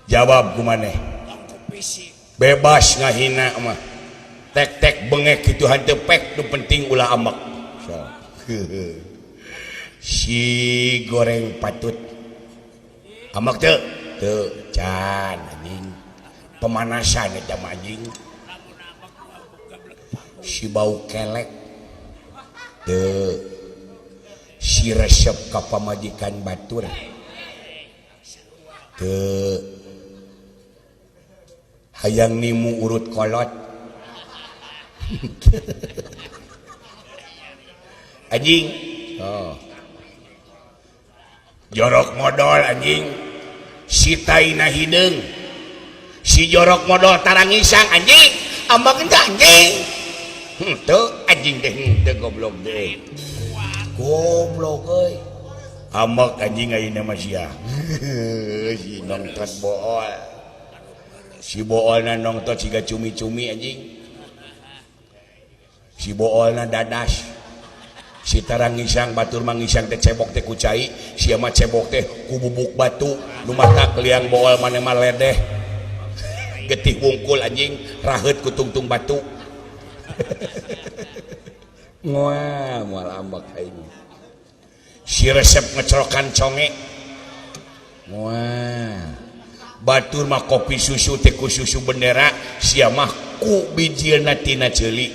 Jawab ku maneh. Bebas ngahina mah. Tek-tek bengek kitu hanteu pek, nu penting ulah amek. So. Si goreng patut. Amek teu? Teu, can anjing. Pemanasan eta mah anjing. Si bau kelek. Teu. Si resep ka pamajikan batur. Teu. Hayang nimu urut kolot. Anjing. Oh. Jorok modol anjing. Si taina hideung. Si jorok modol tarangisang anjing. Ambak teu anjing. Henteu anjing teh henteu goblok deui. Goblok euy. Ambak anjing ayeuna mah sia. Si nongtot bool. Si boolna nongtot siga cumi-cumi anjing. Si boolna dadas. Si tarangisang batur mangisang teh cebok teh ku cai, sia mah cebok teh ku bubuk batu, nu matak liang bool maneh mah ledeh. Getih wungkul anjing, raheut ku tungtung batu. Moal moal ambak aing. Si resep ngecerokan conge. Moal. Batur mah kopi susu teh ku susu bendera, sia mah ku bijilna tina ceuli.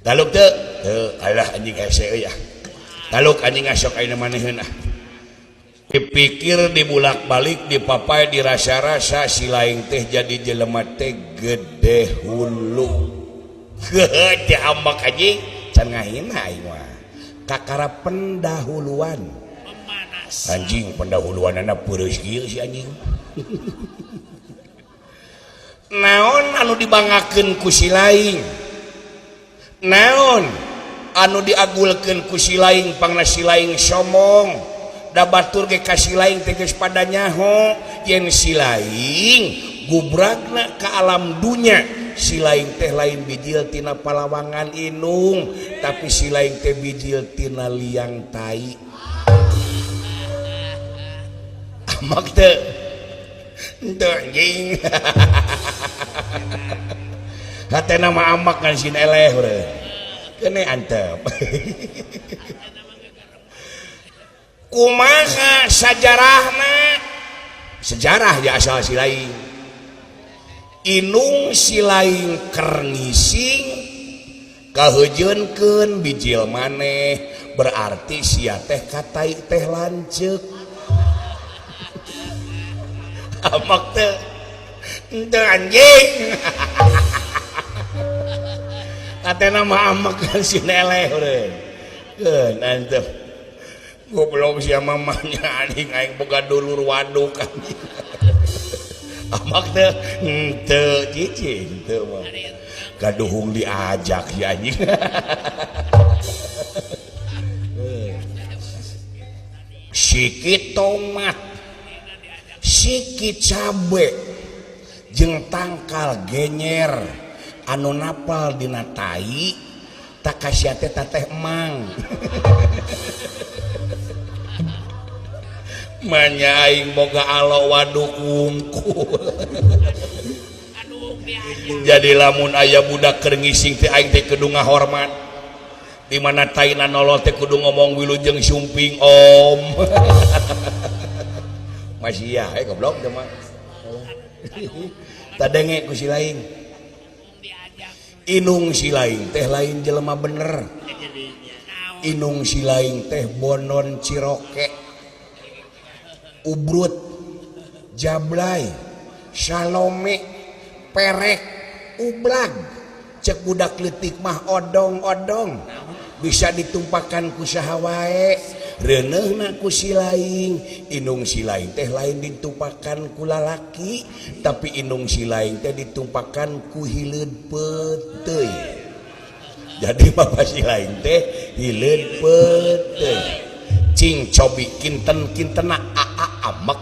Taluk teu? Teu, alah anjing hese euy ah. Taluk anjing asok ayeuna maneheun ah. Dipikir dibulak-balik dipapai dirasa-rasa si laing teh jadi jelema teh gede hulu. Heuh teh ambak anjing can ngahina aing mah. Kakara pendahuluan. Anjing pendahuluanana peureus kieu si anjing. Naon anu dibanggakeun ku si laing? Naon anu diagulkeun ku si laing pangna si laing sombong? Da batur ge ka si laing teh geus pada nyaho yen si laing gubragna ka alam dunya. Si laing teh lain bijil tina palawangan inung, tapi si laing teh bijil tina liang tai. Amak teu? Henteu anjing. Hatena mah amak ngan sin eleh urang. Keune antep. Kumaha sajarahna? Sejarah ya asal si laing. Inung si laing keur ngising kaheujeunkeun bijil maneh, berarti sia teh katai teh lanceuk. Amak teu? Henteu anjing. Atena mah amak kan si eleh urang. Keun antep. Goblok sia mamanya anjing aing boga dulur waduk anjing. Amak teu? Henteu cicing teu mah. Gaduhung diajak si anjing. Sikit tomat, sikit cabe, jeung tangkal genyer anu napal dina tai tak kasia teh teteh emang. Manya aing boga alo waduk wungkul. Jadi lamun aya budak keur ngising teh aing teh kudu ngahormat. Di mana taina nolol teh kudu ngomong wilujeng sumping om. Masih ya goblok teh mah. Tadenge ku si laing. Inung si laing teh lain jelema bener. Inung si laing teh bonon ciroke. Ubrut, jablay, salome, perek, ublag. Cek budak leutik mah odong-odong. Bisa ditumpakan ku saha wae. Reuneuhna ku si laing. Inung si laing teh lain ditumpakan ku lalaki, tapi inung si laing teh ditumpakan ku hileud peuteuy. Jadi bapak si laing teh hileud peuteuy. Cing cobi kinten-kintena aa amek.